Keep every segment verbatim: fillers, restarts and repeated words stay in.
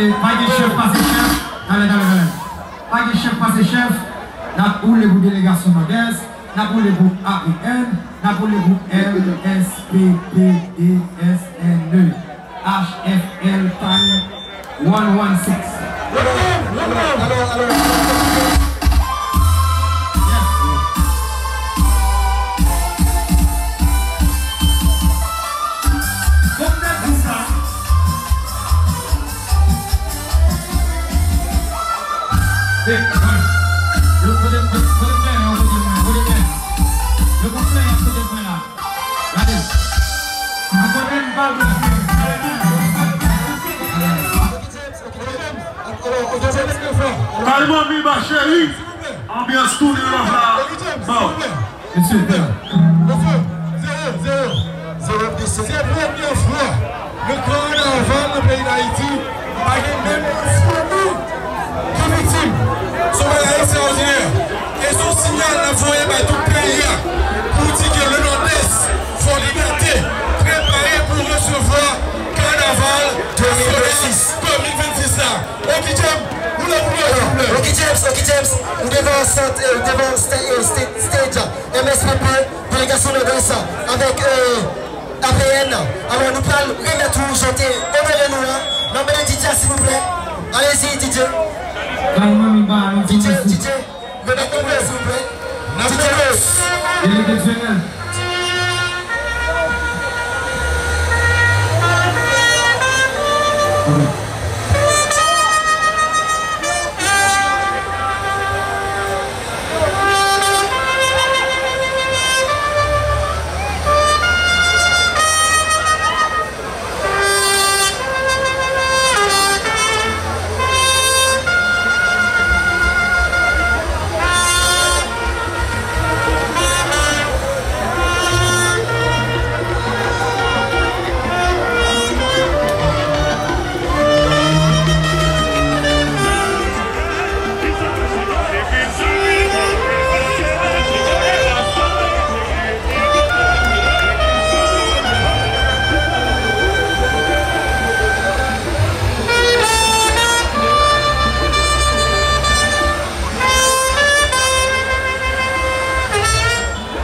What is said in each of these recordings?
E pa gen chèf pase chèf. Talè, talè, talè. Pa gen chèf pase chèf. N ap woule pou delegasyon Nòdès. N ap woule pou A P N. N ap woule pou M S P P D S N E. H F L Time one one six. Alò, alò, alò, alò, alò, Yo kote, kote, kote plen an, kote plen, kote plen. Yo konn plen an, kote plen la. Gade. Akote m pa vle. Kalman Miba cheri. Anbyans tou nan lòv la. Bon. Mesye, mesye, zewo, zewo, zewo. Se premye fwa nan kannaval nan peyi Dayiti, pa gen menm yon fanmi ki viktim. Se yon bagay ekstraòdinè. E se yon siyal n ap voye bay tout peyi a pou di ke le Nòdès, Fò Libète, prepare pou resevwa kannaval de mil vennsis la. Oki James, nou la pou nou, silvouplè. Oki James, Oki James, nou devan sant, eh, devan sta-, eh, sta-, stage, M S P P, delegasyon Nòdès, avèk, eh, A P N. Alò, nou pral remèt ou, jan w te onore nou an. N ap mande D J a, silvouplè. Alezi, D J. Kalman Miba, nou D J, D J. Remèt nou, silvouplè. N ap D J. Delege Dionel.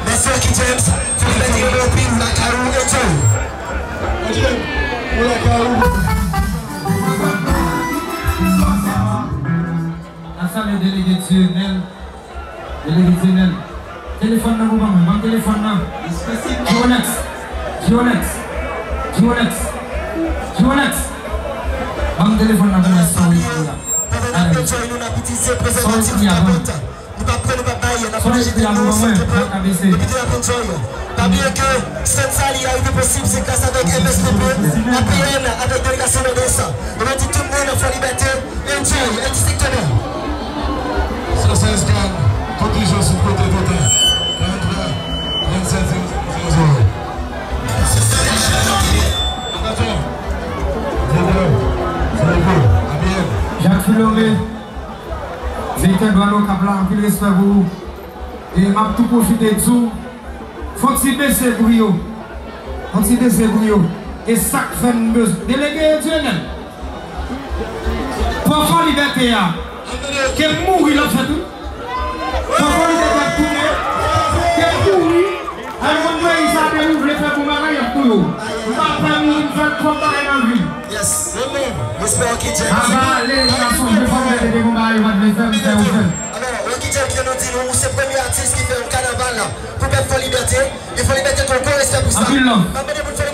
Mèsi Oki James, Fò Libète anpil, lakay ou, enjoy. Oki James, ou lakay ou. N ap salye delege Dionel. Delege Dionel. Telefòn nan pou ban mwen. Ban m telefòn nan. Dionex. Dionex. Dionex. Dionex. Ban m telefòn nan pou mwen, sorry, sorry. Pandan n ap enjoy, nou n ap itilize prezèvatif, kapòt. Nou p ap pran, nou p ap bay, n ap pwoteje tèt nou, sante pou nou, epi tou n ap enjoy. Pa bliye ke Stanley a rive posib, se gras avèk M S P P, A P N, avèk delegasyon Nòdès. Nou di tout moun, Fò Libète, enjoy, endistrikteman. Sèl sèz K, tout ijan sou kote total. Karant twa, trant sèt, zewo zewo. Atann. Jacques Philomé, direktè Dwal Okap la, anpil respè pou ou. E m ap tou pwofite di w, fò ti bese bri yo. Fò ti bese bri yo. E sa k fè n bezwen. Delege Dionel. Pran Fò Libète a. Ke m mouri l ap fèt wi. Pran Fò Libète a tounen. Ke m mouri. Al konn peyi sa ke nou vle fè bon bagay y ap touye w. M pa pè mouri, m fè twòp bagay nan vi m. Yes. Respè Oki James. Aba, ale, gason, je fò mwen te dekonba, yo pa t vle fè m, fè yo fè m. Alò, Oki James vin nou di nou, ou se premye atis ki fè yon kanaval pou pèp Fò Libète. E Fò Libète tou, gwo respè pou sa. Anpil love. M ap mande pou n fè